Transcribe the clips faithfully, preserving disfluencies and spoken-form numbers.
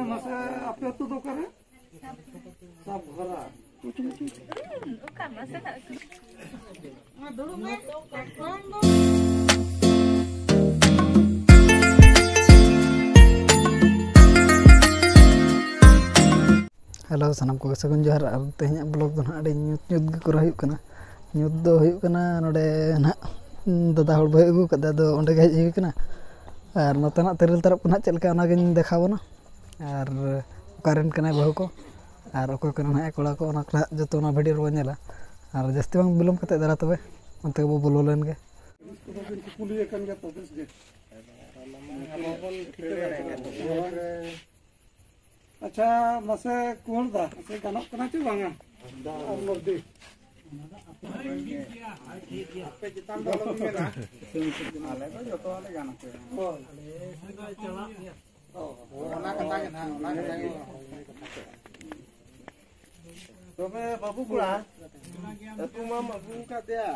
ᱢᱟᱥᱮ, ᱟᱯᱮ ᱟᱹᱛᱩ ᱫᱚ ᱚᱠᱟᱨᱮ? ᱥᱟᱵ ᱜᱷᱚᱨᱟ᱾ ᱚᱠᱟ ᱢᱟᱥᱮ ᱱᱟᱜ? ᱦᱮᱞᱳ, ᱥᱟᱱᱟᱢ ᱠᱚᱜᱮ ᱥᱟᱹᱜᱩᱱ ᱡᱚᱦᱟᱨ᱾ ᱟᱨ ᱛᱮᱦᱮᱧᱟᱜ ᱵᱞᱚᱜ ᱫᱚ ᱱᱟᱦᱟᱜ ᱟᱹᱰᱤ ᱧᱩᱛ ᱧᱩᱛ ᱜᱮ ᱠᱚᱨᱟᱣ ᱦᱩᱭᱩᱜ ᱠᱟᱱᱟ᱾ ᱧᱩᱛ ᱫᱚ ᱦᱩᱭᱩᱜ ᱠᱟᱱᱟ, ᱱᱚᱰᱮ ᱱᱟᱦᱟᱜ ᱫᱟᱫᱟ ᱦᱚᱲ ᱵᱟᱹᱦᱩᱭ ᱟᱹᱜᱩ ᱠᱟᱫᱟ, ᱟᱫᱚ ᱚᱸᱰᱮ ᱜᱮ ᱦᱮᱡ ᱦᱩᱭ ᱠᱟᱱᱟ᱾ ᱟᱨ ᱱᱚᱛᱮ ᱱᱟᱦᱟᱜ ᱛᱮᱨᱮᱞ ᱛᱟᱨᱚᱵ ᱠᱚ ᱱᱟᱦᱟᱜ ᱪᱮᱫ ᱞᱮᱠᱟ, ᱚᱱᱟᱜᱤᱧ ᱫᱮᱠᱷᱟᱣ ᱵᱚᱱᱟ᱾ ᱟᱨ ᱚᱠᱟᱨᱮᱱ ᱠᱟᱱᱟᱭ ᱵᱟᱹᱦᱩ ᱠᱚ, ᱟᱨ ᱚᱠᱚᱭ ᱠᱚᱨᱮᱱ ᱱᱟᱦᱟᱜ ᱠᱚᱲᱟ ᱠᱚ, ᱚᱱᱟ ᱠᱚ ᱱᱟᱦᱟᱜ ᱡᱚᱛᱚ ᱚᱱᱟ ᱵᱷᱤᱰᱤᱭᱳ ᱨᱮᱵᱚᱱ ᱧᱮᱞᱟ᱾ ᱟᱨ ᱡᱟᱹᱥᱛᱤ ᱵᱟᱝ ᱵᱤᱞᱚᱢ ᱠᱟᱛᱮ ᱫᱟᱨᱟ ᱛᱚᱵᱮ ᱚᱱᱛᱮ ᱜᱮᱵᱚ ᱵᱚᱞᱚ ᱞᱮᱱ ᱜᱮ᱾ ᱠᱩᱞᱤᱭᱮ ᱠᱟᱱ ᱜᱮᱭᱟ ᱛᱚ, ᱵᱮᱥ ᱜᱮ᱾ ᱟᱪᱪᱷᱟ, ᱢᱟᱥᱮ ᱠᱩᱦᱚᱲ ᱫᱟ, ᱢᱟᱥᱮ ᱜᱟᱱᱚᱜ ᱠᱟᱱᱟ ᱪᱮ ᱵᱟᱝᱟ? ᱟᱨ ᱢᱚᱨᱫᱤ? ᱟᱯᱮ ᱪᱮᱛᱟᱱ ᱫᱚ ᱟᱞᱚ ᱯᱮ ᱢᱮᱱᱟ᱾ ᱟᱞᱮ ᱫᱚ ᱡᱚᱛᱚᱣᱟᱜ ᱞᱮ ᱜᱟᱱ ᱟᱯᱮᱭᱟ᱾ ᱦᱳᱭ᱾ ᱚᱱᱟ ᱠᱟᱛᱷᱟ ᱜᱮ ᱱᱟᱦᱟᱜ, ᱚᱱᱟ ᱠᱟᱛᱷᱟ ᱜᱮ᱾ ᱛᱚᱵᱮ ᱵᱟᱹᱵᱩ ᱠᱚᱲᱟ, ᱟᱹᱛᱩ ᱢᱟᱢ ᱟᱹᱜᱩ ᱟᱠᱟᱫᱮᱭᱟ᱾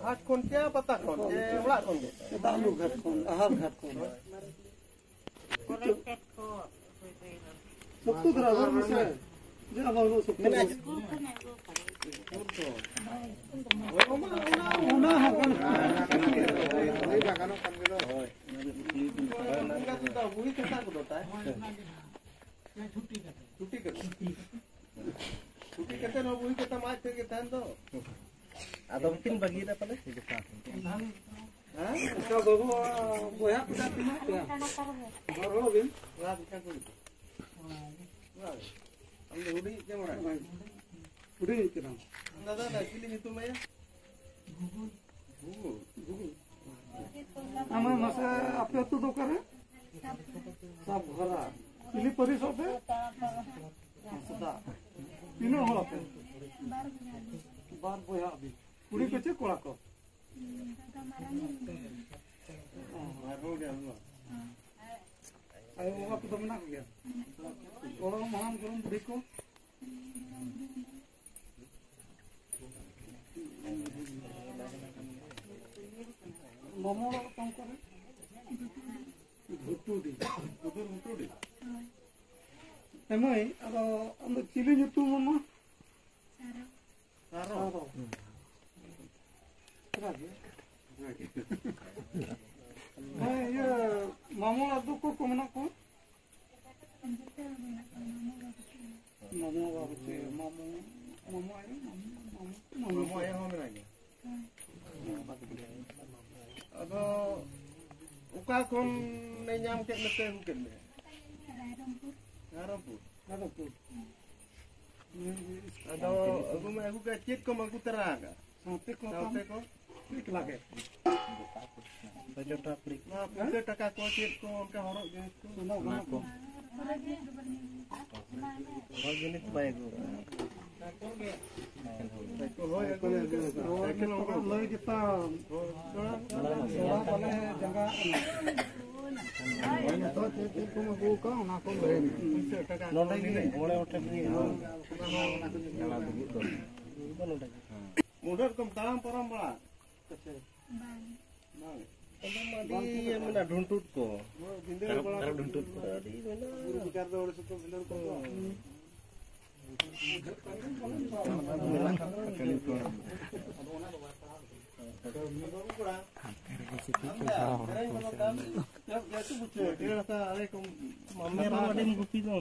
ᱦᱟᱴ ᱠᱷᱚᱱ ᱪᱮ ᱯᱟᱛᱟ ᱠᱷᱚᱱ ᱪᱮ ᱚᱲᱟᱜ ᱠᱷᱚᱱ ᱜᱮ? ᱫᱟᱜ ᱞᱩ ᱜᱷᱟᱴ ᱠᱷᱚᱱ, ᱟᱦᱟᱨ ᱜᱷᱟᱴ ᱠᱷᱚᱱ᱾ ᱥᱚᱠᱛᱚ ᱫᱷᱟᱨᱟ ᱨᱚᱲ ᱢᱮᱥᱮ᱾ ᱡᱮ ᱟᱵᱚ ᱦᱚᱲ ᱥᱚᱠᱛᱚ ᱢᱮᱱᱟᱜᱼᱟ᱾ ᱨᱚᱲ᱾ ᱚᱱᱟ ᱦᱚᱸ ᱜᱟᱱᱚᱜᱼᱟ᱾ ᱦᱳᱭ, ᱢᱟ ᱜᱟᱱᱚᱜ ᱠᱟᱱ ᱜᱮ ᱫᱚ᱾ ᱦᱳᱭ᱾ ᱵᱩᱲᱦᱤ ᱠᱟᱛᱷᱟ ᱠᱚᱫᱚ ᱛᱟᱭ᱾ ᱪᱷᱩᱴᱤ ᱠᱟᱛᱮ᱾ ᱪᱷᱩᱴᱤ ᱠᱟᱛᱮ ᱱᱚᱣᱟ ᱵᱩᱲᱦᱤ ᱠᱟᱛᱷᱟ ᱢᱟ ᱟᱡ ᱛᱮᱜᱮ ᱛᱟᱦᱮᱱ ᱫᱚ᱾ ᱟᱫᱚ ᱩᱱᱠᱤᱱ ᱵᱟᱹᱜᱤᱭᱮᱫᱟ ᱯᱟᱞᱮ? ᱦᱮᱸ? ᱟᱪᱪᱷᱟ, ᱵᱟᱹᱵᱩ, ᱵᱚᱭᱦᱟ ᱠᱚ ᱪᱟᱜ ᱛᱤᱱᱟᱹᱜ ᱯᱮᱭᱟ? ᱵᱟᱨ ᱦᱚᱲ ᱵᱤᱱ? ᱚᱲᱟᱜ ᱨᱮ ᱪᱟ ᱠᱚ ᱤᱫᱤ᱾ ᱚᱲᱟᱜ ᱨᱮ᱾ ᱟᱢ ᱫᱚ ᱦᱩᱰᱤᱧ ᱤᱡ ᱪᱮᱢ ᱵᱟᱲᱟᱭᱟ? ᱦᱩᱰᱤᱧ ᱤᱡ ᱠᱟᱱᱟᱢ᱾ ᱫᱟᱫᱟ, ᱫᱟ, ᱪᱤᱞᱤ ᱧᱩᱛᱩᱢ ᱟᱭᱟ? ᱜᱩᱜᱩᱞ᱾ ᱜᱩᱜᱩᱞ? ᱟᱢ ᱢᱟᱥᱮ, ᱟᱯᱮ ᱟᱹᱛᱩ ᱫᱚ ᱚᱠᱟᱨᱮ? ᱥᱟᱵ ᱜᱷᱚᱨᱟ᱾ ᱪᱤᱞᱤ ᱯᱟᱹᱨᱤᱥ ᱟᱯᱮ? ᱦᱟᱸᱥᱫᱟ᱾ ᱛᱤᱱᱟᱹᱜ ᱦᱚᱲ ᱟᱯᱮ? ᱵᱟᱨ ᱵᱚᱭᱦᱟ ᱟᱹᱵᱤᱱ᱾ ᱠᱩᱲᱤ ᱠᱚ ᱪᱮ ᱠᱚᱲᱟ ᱠᱚ? ᱚ, ᱵᱟᱨ ᱦᱚᱲ ᱜᱮ ᱟᱹᱵᱤᱱ ᱫᱚ? ᱟᱭᱳ ᱵᱟᱵᱟ ᱠᱚᱫᱚ ᱢᱮᱱᱟᱜ ᱠᱚᱜᱮᱭᱟ? ᱜᱚᱲᱚᱢ ᱦᱟᱲᱟᱢ ᱜᱚᱲᱚᱢ ᱵᱩᱰᱷᱤ ᱠᱚ? ᱢᱟᱢᱚ ᱚᱲᱟᱜ ᱚᱠᱟ ᱠᱚᱨᱮ? ᱵᱷᱩᱴᱩᱰᱤ᱾ ᱦᱩᱫᱩᱨ ᱵᱷᱩᱴᱩᱰᱤ? ᱮ ᱢᱟᱹᱭ, ᱟᱫᱚ ᱟᱢ ᱫᱚ ᱪᱤᱞᱤ ᱧᱩᱛᱩᱢ ᱟᱢᱟ? ᱥᱟᱨᱚ᱾ ᱥᱟᱨᱚ᱾ ᱦᱮᱸ, ᱤᱭᱟᱹ, ᱢᱟᱢᱚ ᱟᱫᱚ ᱚᱠᱚᱭ ᱠᱚ ᱢᱮᱱᱟᱜ ᱠᱚᱣᱟ? ᱢᱟᱢᱚ ᱵᱟᱵᱩ ᱪᱮ, ᱢᱟᱢᱚ, ᱢᱟᱢᱚ ᱟᱭᱳ, ᱢᱟᱢᱚ, ᱢᱟᱢᱚ, ᱢᱟᱢᱚ᱾ ᱢᱟᱢᱚ ᱟᱭᱳ ᱦᱚᱸ ᱢᱮᱱᱟᱭ ᱜᱮᱭᱟ᱾ ᱟᱫᱚ ᱚᱠᱟ ᱠᱷᱚᱱ ᱮ ᱧᱟᱢ ᱠᱮᱫ ᱢᱮᱛᱮ ᱟᱹᱜᱩ ᱠᱮᱫ ᱢᱮᱭᱟ? ᱨᱟᱭᱨᱚᱝᱯᱩᱨ᱾ ᱨᱟᱭᱨᱚᱝᱯᱩᱨ᱾ ᱨᱟᱭᱨᱚᱝᱯᱩᱨ᱾ ᱟᱫᱚ ᱟᱹᱜᱩ ᱢᱟ ᱟᱹᱜᱩ ᱠᱮᱫ, ᱪᱮᱫ ᱠᱚᱢ ᱟᱹᱜᱩ ᱛᱚᱨᱟ ᱟᱠᱟᱫ? ᱥᱟᱶᱛᱮ ᱠᱚ ᱥᱟᱶᱛᱮ ᱠᱚ? ᱴᱷᱤᱠ ᱞᱟᱜᱮ᱾ ᱱᱚᱣᱟ ᱯᱩᱭᱥᱟᱹ ᱴᱟᱠᱟ ᱠᱚ ᱪᱮᱫ ᱠᱚ ᱚᱱᱠᱟ ᱦᱚᱨᱚᱜ ᱡᱤᱱᱤᱥ ᱠᱚ? ᱚᱱᱟ ᱠᱚ᱾ ᱦᱚᱨᱚᱜ ᱡᱤᱱᱤᱥ ᱵᱟᱭ ᱟᱹᱜᱩ ᱠᱟᱜᱼᱟ᱾ ᱥᱟᱭᱠᱮᱞ ᱦᱚᱸ ᱞᱟᱹᱭ ᱜᱮᱛᱟ᱾ ᱡᱚᱲᱟ ᱵᱟᱞᱮ ᱡᱟᱸᱜᱟ ᱠᱟᱱᱟ᱾ ᱱᱤᱛᱚᱜ ᱪᱮᱫ ᱪᱮᱫ ᱠᱚᱢ ᱟᱹᱜᱩ ᱠᱟᱜᱼᱟ, ᱚᱱᱟ ᱠᱚ ᱞᱟᱹᱭ ᱢᱮ᱾ ᱱᱚᱰᱮ ᱜᱮ ᱢᱚᱬᱮ ᱦᱚᱲ ᱴᱷᱮᱱ ᱜᱮ ᱪᱟᱞᱟᱣ ᱫᱩᱲᱩᱵ ᱫᱚ᱾ ᱱᱚᱰᱮ ᱜᱮ᱾ ᱩᱰᱷᱟᱹᱨ ᱠᱚᱢ ᱛᱟᱲᱟᱢ ᱯᱟᱨᱚᱢ ᱵᱟᱲᱟ? ᱵᱟᱝ᱾ ᱵᱟᱝ᱾ ᱮᱠᱫᱚᱢ ᱟᱹᱰᱤ ᱢᱮᱱᱟᱜᱼᱟ, ᱰᱷᱩᱱᱴᱩᱴ ᱠᱚ᱾ ᱵᱷᱤᱸᱫᱟᱹᱲ ᱵᱟᱲᱟ ᱰᱷᱩᱱᱴᱩᱴ ᱠᱚ᱾ ᱟᱹᱰᱤ ᱢᱮᱱᱟᱜᱼᱟ᱾ ᱵᱩᱨᱩ ᱠᱚᱪᱟ ᱨᱮᱫᱚ ᱦᱚᱲ ᱥᱮᱫ ᱠᱚ ᱵᱷᱤᱸᱫᱟᱹᱲ ᱠᱚ᱾ ᱢᱟᱢᱮ ᱵᱟᱵᱟ ᱟᱹᱰᱤᱢ ᱜᱩᱯᱤ ᱫᱚ᱾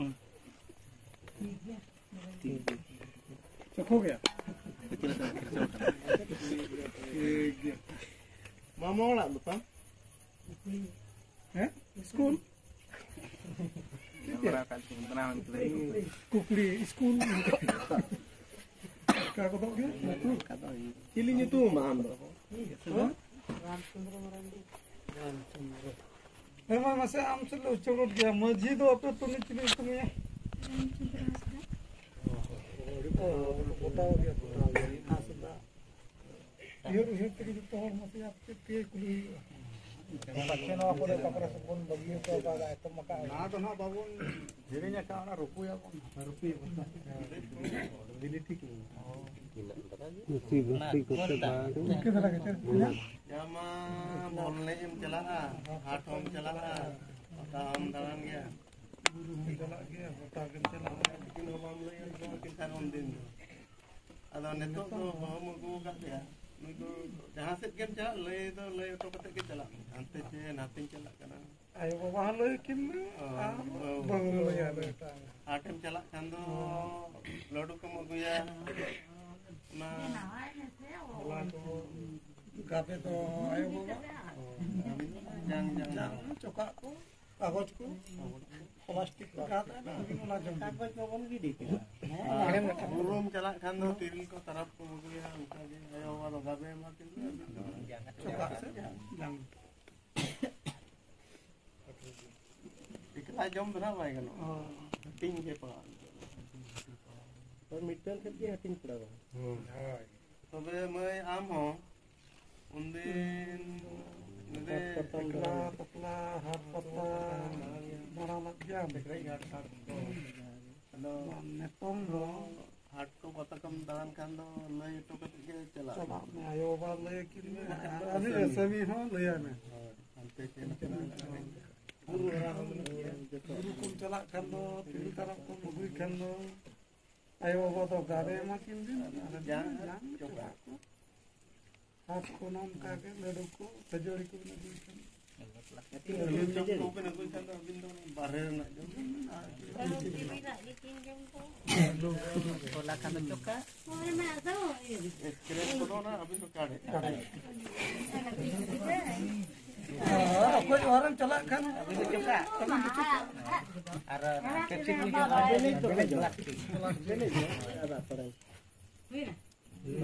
ᱪᱚᱠᱷᱚ ᱜᱮᱭᱟ᱾ ᱴᱷᱤᱠ ᱜᱮᱭᱟ᱾ ᱢᱟᱢᱟ ᱚᱲᱟᱜ ᱫᱚ ᱛᱟᱢ? ᱦᱮᱸ? ᱥᱠᱩᱞ? ᱠᱩᱠᱞᱤ, ᱥᱠᱩᱞ? ᱚᱱᱠᱟ ᱠᱚᱫᱚ ᱜᱮ? ᱪᱤᱞᱤ ᱧᱩᱛᱩᱢ ᱟᱢ ᱫᱚ? ᱦᱮᱸ? ᱦᱮᱸ, ᱢᱟ ᱢᱟᱥᱮ, ᱟᱢ ᱥᱮᱫ ᱞᱮ ᱩᱪᱟᱹᱲ ᱜᱚᱫ ᱜᱮᱭᱟ᱾ ᱢᱟᱹᱡᱷᱤ ᱫᱚ ᱟᱯᱮ ᱟᱹᱛᱩ ᱨᱤᱱᱤᱡ ᱪᱤᱞᱤ ᱧᱩᱛᱩᱢ ᱮᱭᱟ? ᱨᱟᱢᱪᱚᱸᱫᱽᱨᱚ ᱦᱟᱸᱥᱫᱟ᱾ ᱜᱚᱴᱟ ᱜᱮ, ᱜᱚᱴᱟ ᱜᱮ, ᱦᱟᱸᱥᱫᱟ᱾ ᱩᱭᱦᱟᱹᱨ, ᱩᱭᱦᱟᱹᱨ ᱛᱮᱜᱮ ᱡᱚᱛᱚ ᱦᱚᱲ ᱢᱟᱥᱮ ᱟᱯᱮ ᱯᱮ ᱠᱩᱞᱤ ᱦᱩᱭᱩᱜᱼᱟ᱾ ᱯᱟᱪᱷᱮ ᱱᱚᱣᱟ ᱠᱚᱨᱮ ᱚᱠᱟ ᱠᱚᱨᱮ ᱵᱚᱱ ᱵᱟᱹᱜᱤ ᱦᱚᱴᱚ ᱠᱟᱜᱼᱟ, ᱮᱛᱚᱢ ᱟᱠᱟᱫᱼᱟ᱾ ᱚᱱᱟ ᱫᱚ ᱱᱟᱦᱟᱜ ᱵᱟᱵᱚᱱ ᱦᱤᱲᱤᱧ ᱟᱠᱟᱫᱼᱟ, ᱚᱱᱟ ᱨᱩᱯᱩᱭᱟᱵᱚᱱ᱾ ᱨᱩᱯᱩᱭᱟᱵᱚᱱ᱾ ᱵᱤᱞᱤ ᱴᱷᱤᱠ ᱢᱮᱱᱟᱜᱼᱟ᱾ ᱜᱩᱥᱴᱤ, ᱜᱩᱥᱴᱤ ᱠᱚᱛᱮ ᱵᱟᱝ᱾ ᱤᱱᱠᱟᱹ ᱫᱷᱟᱨᱟ ᱜᱮ ᱪᱮᱫ? ᱡᱟᱢᱟ ᱵᱚᱞ ᱮᱱᱮᱡ ᱮᱢ ᱪᱟᱞᱟᱜᱼᱟ, ᱦᱟᱴ ᱦᱚᱸᱢ ᱪᱟᱞᱟᱜᱼᱟ, ᱯᱟᱛᱟ ᱦᱚᱸᱢ ᱫᱟᱬᱟᱱ ᱜᱮᱭᱟ᱾ ᱵᱩᱨᱩ ᱦᱚᱸᱢ ᱪᱟᱞᱟᱜ ᱜᱮᱭᱟ, ᱜᱚᱴᱟ ᱜᱮᱢ ᱞᱟᱹᱭ ᱟᱠᱚ ᱠᱤᱱ ᱠᱷᱟᱱ ᱩᱱᱫᱤᱱ ᱫᱚ᱾ ᱟᱫᱚ ᱱᱤᱛᱚᱜ ᱫᱚ ᱵᱟᱹᱦᱩᱢ ᱟᱹᱜᱩ ᱟᱠᱟᱫ ᱛᱮᱭᱟ, ᱱᱩᱭ ᱫᱚ ᱡᱟᱦᱟᱸ ᱥᱮᱫ ᱜᱮᱢ ᱪᱟᱞᱟᱜ, ᱞᱟᱹᱭ ᱫᱚ ᱞᱟᱹᱭ ᱦᱚᱴᱚ ᱠᱟᱛᱮ ᱜᱮ ᱪᱟᱞᱟᱜ ᱢᱮ, ᱦᱟᱱᱛᱮ ᱪᱮ ᱱᱟᱛᱮᱧ ᱪᱟᱞᱟᱜ ᱠᱟᱱᱟ᱾ ᱟᱭᱳ ᱵᱟᱵᱟ ᱦᱚᱸ ᱞᱟᱹᱭ ᱠᱤᱱ ᱢᱮ, ᱚ, ᱟᱨ ᱚ᱾ ᱵᱟᱹᱦᱩ ᱦᱚᱸ ᱞᱟᱹᱭ ᱟᱞᱮ ᱛᱟᱭ᱾ ᱦᱟᱴᱮᱢ ᱪᱟᱞᱟᱜ ᱠᱷᱟᱱ ᱫᱚ ᱞᱟᱹᱰᱩ ᱠᱚᱢ ᱟᱹᱜᱩᱭᱟ, ᱚᱱᱟ ᱦᱚᱞᱟ ᱠᱚ ᱜᱟᱛᱮ ᱫᱚ ᱟᱭᱳ ᱵᱟᱵᱟ᱾ ᱡᱟᱝ, ᱡᱟᱝ᱾ ᱡᱟᱝ ᱪᱚᱠᱟᱜ ᱠᱚ, ᱠᱟᱜᱚᱡᱽ ᱠᱚ, ᱯᱞᱟᱥᱴᱤᱠ ᱠᱚ ᱜᱟᱛᱮ ᱫᱚ ᱟᱹᱵᱤᱱ ᱚᱱᱟ ᱡᱚᱢ ᱵᱤᱱ᱾ ᱠᱟᱜᱚᱡᱽ ᱵᱟᱵᱚᱱ ᱜᱤᱰᱤ ᱠᱮᱫᱟ᱾ ᱟᱨ ᱵᱩᱨᱩᱢ ᱪᱟᱞᱟᱜ ᱠᱷᱟᱱ ᱫᱚ ᱛᱤᱨᱤᱞ ᱠᱚ ᱛᱟᱨᱟᱵ ᱠᱚ ᱟᱹᱜᱩᱭᱟ, ᱚᱱᱠᱟ ᱜᱮ ᱟᱭᱳ ᱵᱟᱵᱟ ᱫᱚ ᱜᱟᱵᱮ ᱮᱢᱟ ᱠᱤᱱ ᱫᱚ᱾ ᱪᱚᱠᱟᱜ ᱥᱮ ᱡᱟᱝ᱾ ᱮᱠᱞᱟ ᱡᱚᱢ ᱫᱚ ᱱᱟᱜ ᱵᱟᱭ ᱜᱟᱱᱚᱜᱼᱟ᱾ ᱚ᱾ ᱦᱟᱹᱴᱤᱧ ᱜᱮ ᱯᱟᱲᱟᱜᱼᱟ᱾ ᱦᱳᱭ, ᱢᱤᱫᱴᱟᱝ ᱠᱷᱮᱛ ᱜᱮ ᱦᱟᱹᱴᱤᱧ ᱯᱟᱲᱟᱜᱼᱟ᱾ ᱦᱳᱭ᱾ ᱛᱚᱵᱮ ᱢᱟᱹᱭ, ᱟᱢ ᱦᱚᱸ ᱩᱱᱫᱤᱱ ᱱᱚᱰᱮ ᱮᱠᱞᱟ ᱯᱟᱛᱞᱟ ᱦᱟᱴ ᱯᱟᱛᱟ ᱫᱟᱬᱟ ᱞᱮᱫ ᱜᱮᱭᱟᱢ? ᱥᱤᱠᱲᱤᱡ ᱜᱷᱟᱴ ᱦᱟᱴ ᱠᱚ᱾ ᱟᱫᱚ ᱱᱤᱛᱚᱝ ᱫᱚ ᱦᱟᱴ ᱠᱚ ᱯᱟᱛᱟ ᱠᱚᱢ ᱫᱟᱬᱟᱱ ᱠᱷᱟᱱ ᱫᱚ ᱞᱟᱹᱭ ᱦᱚᱴᱚ ᱠᱟᱛᱮ ᱜᱮ ᱪᱟᱞᱟᱜ ᱪᱟᱞᱟᱜ ᱢᱮ᱾ ᱟᱭᱳ ᱵᱟᱵᱟ ᱞᱟᱹᱭ ᱟᱹᱠᱤᱱ ᱢᱮ, ᱟᱨ ᱟᱹᱢᱤ ᱟᱹᱥᱟᱹᱢᱤ ᱦᱚᱸ ᱞᱟᱹᱭᱟᱭ ᱢᱮ᱾ ᱦᱳᱭ, ᱦᱟᱱᱛᱮ ᱪᱮᱫ ᱞᱮᱠᱟ ᱵᱩᱨᱩ ᱠᱚᱢ ᱪᱟᱞᱟᱜ ᱠᱷᱟᱱ ᱫᱚ, ᱛᱤᱨᱤᱞ ᱛᱟᱨᱚᱵ ᱠᱚᱢ ᱟᱹᱜᱩᱭ ᱠᱷᱟᱱ ᱫᱚ, ᱟᱭᱳ ᱵᱟᱵᱟ ᱫᱚ ᱜᱟᱵᱮ ᱮᱢᱟ ᱠᱤᱱ ᱵᱤᱱ, ᱟᱨ ᱡᱟᱝ ᱡᱟᱝ ᱪᱚᱠᱟᱜ ᱠᱚ᱾ ᱦᱟᱴ ᱠᱚ ᱱᱚᱝᱠᱟ ᱜᱮ, ᱞᱟᱹᱰᱩ ᱠᱚ, ᱠᱷᱟᱹᱡᱟᱹᱲᱤ ᱠᱚ ᱵᱤᱱ ᱟᱹᱜᱩᱭ ᱠᱷᱟᱱ᱾ ᱡᱚᱢ ᱠᱚᱵᱤᱱ ᱟᱹᱜᱩᱭ ᱠᱷᱟᱱ ᱫᱚ ᱟᱹᱵᱤᱱ ᱫᱚ ᱵᱟᱦᱨᱮ ᱨᱮᱱᱟᱜ ᱡᱚᱢ ᱵᱤᱱ ᱟᱨ ᱦᱚᱞᱟ ᱠᱷᱟᱱ ᱫᱚ ᱪᱚᱠᱟ᱾ ᱮᱥᱠᱨᱮᱯ ᱠᱚᱫᱚ ᱚᱱᱟ ᱟᱹᱵᱤᱱ ᱫᱚ ᱠᱟᱲᱮ᱾ ᱟᱨ ᱚᱠᱚᱭ ᱚᱲᱟᱜ ᱮᱢ ᱪᱟᱞᱟᱜ ᱠᱷᱟᱱ ᱟᱹᱵᱤᱱ ᱫᱚ ᱪᱚᱠᱟ᱾ ᱟᱨ ᱯᱮᱯᱥᱤ ᱠᱚ ᱡᱚᱢᱟ᱾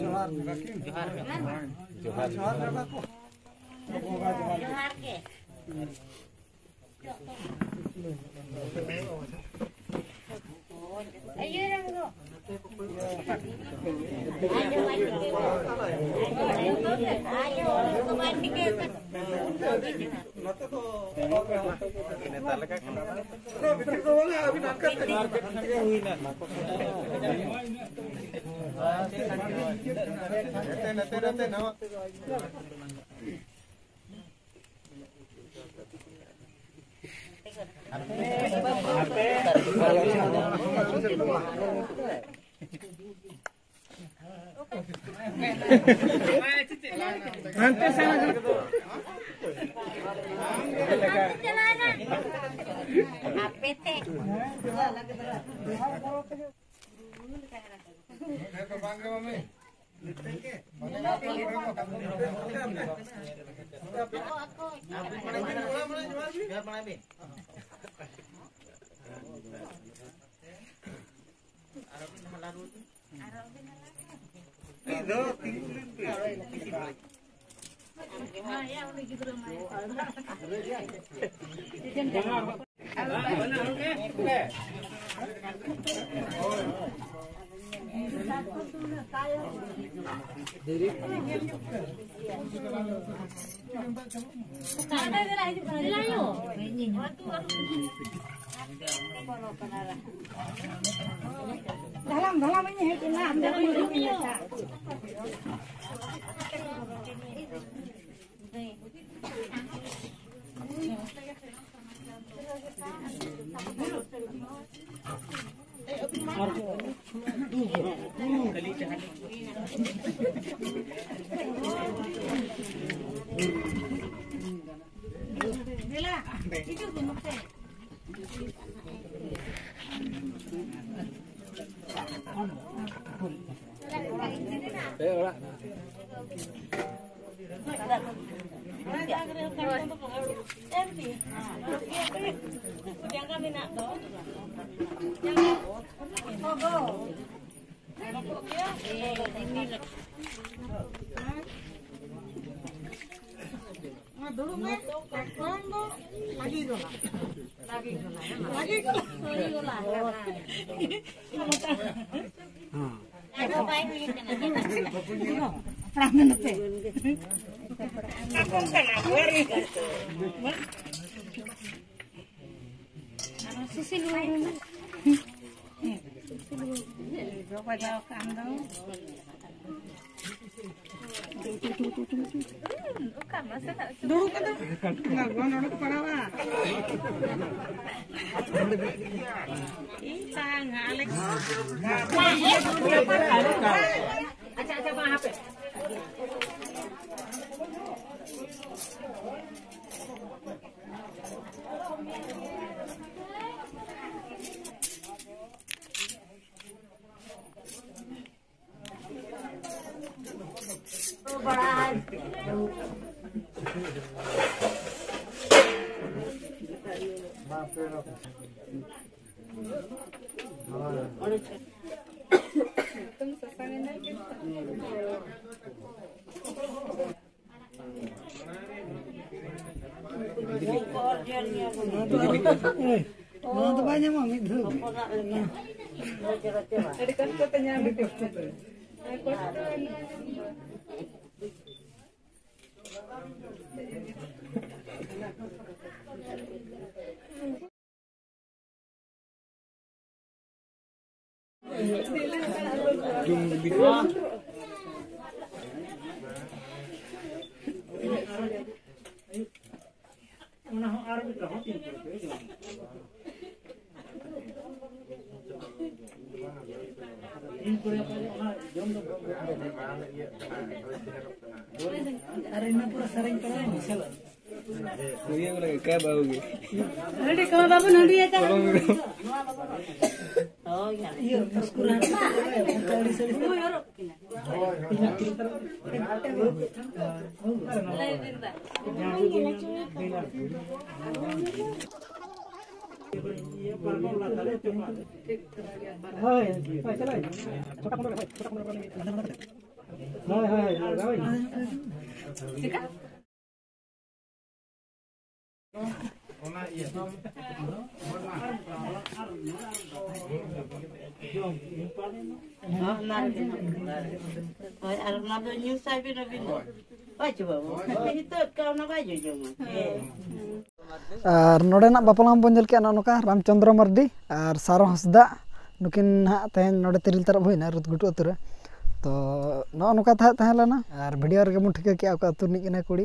ᱡᱚᱦᱟᱨ ᱜᱮ ᱠᱟᱠᱤ᱾ ᱡᱚᱦᱟᱨ ᱜᱮ᱾ ᱡᱚᱦᱟᱨ᱾ ᱡᱚᱦᱟᱨ ᱜᱮ ᱵᱟᱵᱟ ᱠᱚ᱾ ᱡᱚᱦᱟᱨ ᱜᱮ᱾ ᱟᱭᱳ ᱨᱮᱱ ᱫᱚ᱾ ᱟᱭᱳ ᱵᱟᱭ ᱴᱷᱤᱠᱟᱹ᱾ ᱟᱭᱳ ᱵᱟᱭ ᱴᱷᱤᱠᱟᱹ᱾ ᱫᱷᱟᱞᱟᱢ ᱫᱷᱟᱞᱟᱢ ᱤᱧ ᱦᱮᱡ ᱮᱱᱟ, ᱟᱢ ᱫᱚ ᱵᱟᱹᱧ ᱧᱟᱢ ᱢᱮᱭᱟ᱾ ᱫᱩᱲᱩᱵ ᱢᱮ, ᱠᱟᱴᱠᱚᱢ ᱫᱚ ᱞᱟᱹᱜᱤ ᱜᱚᱞᱟ᱾ ᱞᱟᱹᱜᱤ ᱜᱚᱞᱟ, ᱦᱮᱸ, ᱞᱟᱹᱜᱤ ᱜᱚᱞᱟ᱾ ᱞᱟᱹᱜᱤ ᱜᱚᱞᱟ᱾ ᱟᱫᱚ ᱵᱟᱭ ᱦᱩᱭ ᱠᱟᱱᱟ᱾ ᱦᱟᱯᱲᱟᱢ ᱫᱚ ᱱᱚᱛᱮ᱾ ᱠᱟᱴᱠᱚᱢ ᱠᱟᱱᱟ, ᱵᱩᱦᱟᱨᱤ᱾ ᱟᱨ ᱥᱩᱥᱤᱞ ᱦᱩᱭ ᱢᱮ᱾ ᱡᱚ ᱵᱟᱡᱟᱣ ᱠᱟᱱ ᱫᱚ᱾ ᱫᱩᱲᱩᱵ ᱠᱟᱛᱮ ᱞᱚᱜᱚᱱ ᱚᱰᱚᱠ ᱯᱟᱲᱟᱣᱟ᱾ ᱤᱧ ᱛᱟᱝ ᱟᱞᱮ ᱠᱚ᱾ ᱟᱪᱪᱷᱟ, ᱟᱪᱪᱷᱟ, ᱢᱟ ᱦᱟᱯᱮ᱾ ᱱᱚᱣᱟ ᱫᱚ ᱵᱟᱭ ᱧᱟᱢᱚᱜᱼᱟ ᱢᱤᱫ ᱫᱷᱟᱣ ᱜᱮ᱾ ᱟᱹᱰᱤ ᱠᱚᱥᱴᱚ ᱛᱮ ᱧᱟᱢ ᱟᱹᱰᱤ ᱠᱚᱥᱴᱚ ᱛᱮ᱾ ᱟᱨ ᱤᱱᱟᱹ ᱯᱚᱨᱮ ᱥᱮᱨᱮᱧ ᱛᱟᱞᱟᱝ ᱢᱮ, ᱪᱟᱞᱟᱜ᱾ ᱱᱚᱰᱮ ᱠᱚ ᱵᱟᱵᱚᱱ ᱦᱟᱺᱰᱤᱭᱟ ᱪᱟᱞᱟᱜ᱾ ᱤᱭᱟᱹ, ᱢᱩᱥᱠᱩᱨᱟ᱾ ᱟᱹᱰᱤ ᱥᱟᱹᱨᱤ᱾ ᱦᱳᱭ, ᱦᱳᱭ, ᱪᱟᱞᱟᱜ ᱟᱹᱧ᱾ ᱪᱷᱚᱴᱟ ᱯᱚᱱᱨᱚ ᱨᱮ, ᱦᱳᱭ, ᱪᱷᱚᱴᱟ ᱯᱚᱱᱨᱚ ᱨᱮ᱾ ᱦᱳᱭ, ᱦᱳᱭ, ᱦᱳᱭ, ᱞᱟᱜᱟᱣ ᱟᱹᱧ᱾ ᱦᱳᱭ, ᱟᱨ ᱚᱱᱟ ᱫᱚ ᱧᱩ ᱥᱟᱭ ᱵᱤᱱ ᱟᱹᱵᱤᱱ ᱫᱚ᱾ ᱦᱳᱭ ᱪᱮ ᱵᱟᱹᱵᱩ? ᱱᱤᱛᱚᱜ ᱚᱱᱟ ᱵᱟᱭ ᱡᱚᱡᱚᱢᱟ᱾ ᱟᱨ ᱱᱚᱰᱮᱱᱟᱜ ᱵᱟᱯᱞᱟ ᱢᱟᱵᱚᱱ ᱧᱮᱞ ᱠᱮᱜᱼᱟ, ᱱᱚᱜᱼᱚ ᱱᱚᱝᱠᱟ ᱨᱟᱢᱪᱚᱸᱫᱽᱨᱚ ᱢᱟᱨᱰᱤ ᱟᱨ ᱥᱟᱨᱚ ᱦᱟᱸᱥᱫᱟ, ᱱᱩᱠᱤᱱ ᱦᱟᱸᱜ ᱛᱮᱦᱮᱧ ᱱᱚᱰᱮ ᱛᱤᱨᱤᱞ ᱛᱟᱨᱚᱵ ᱦᱩᱭᱱᱟ ᱨᱩᱛ ᱜᱷᱩᱴᱩ ᱟᱹᱛᱩ ᱨᱮ᱾ ᱛᱚ ᱱᱚᱜᱼᱚ ᱱᱚᱝᱠᱟ ᱛᱟᱦᱮᱸ ᱛᱟᱦᱮᱸ ᱞᱮᱱᱟ᱾ ᱟᱨ ᱵᱷᱤᱰᱤᱭᱳ ᱨᱮᱜᱮ ᱵᱚᱱ ᱴᱷᱤᱠᱟᱹ ᱠᱮᱜᱼᱟ ᱚᱠᱟ ᱟᱹᱛᱩ ᱨᱤᱱᱤᱡ ᱠᱟᱱᱟᱭ ᱠᱩᱲᱤ᱾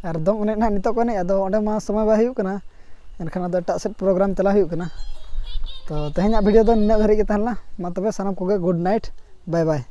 ᱟᱨ ᱫᱚᱝ ᱮᱱᱮᱡ ᱱᱟᱦᱟᱜ ᱱᱤᱛᱚᱜ ᱠᱚ ᱮᱱᱮᱡᱼᱟ, ᱟᱫᱚ ᱚᱸᱰᱮ ᱢᱟ ᱥᱚᱢᱚᱭ ᱵᱟᱭ ᱦᱩᱭᱩᱜ ᱠᱟᱱᱟ, ᱮᱱᱠᱷᱟᱱ ᱟᱫᱚ ᱮᱴᱟᱜ ᱥᱮᱫ ᱯᱨᱳᱜᱨᱟᱢ ᱪᱟᱞᱟᱣ ᱦᱩᱭᱩᱜ ᱠᱟᱱᱟ᱾ ᱛᱚ ᱛᱮᱦᱮᱧᱟᱜ ᱵᱷᱤᱰᱤᱭᱳ ᱫᱚ ᱱᱤᱱᱟᱹᱜ ᱫᱷᱟᱹᱨᱤᱡ ᱜᱮ ᱛᱟᱦᱮᱸ ᱞᱮᱱᱟ᱾ ᱢᱟ ᱛᱚᱵᱮ ᱥᱟᱱᱟᱢ ᱠᱚᱜᱮ good night, bye bye᱾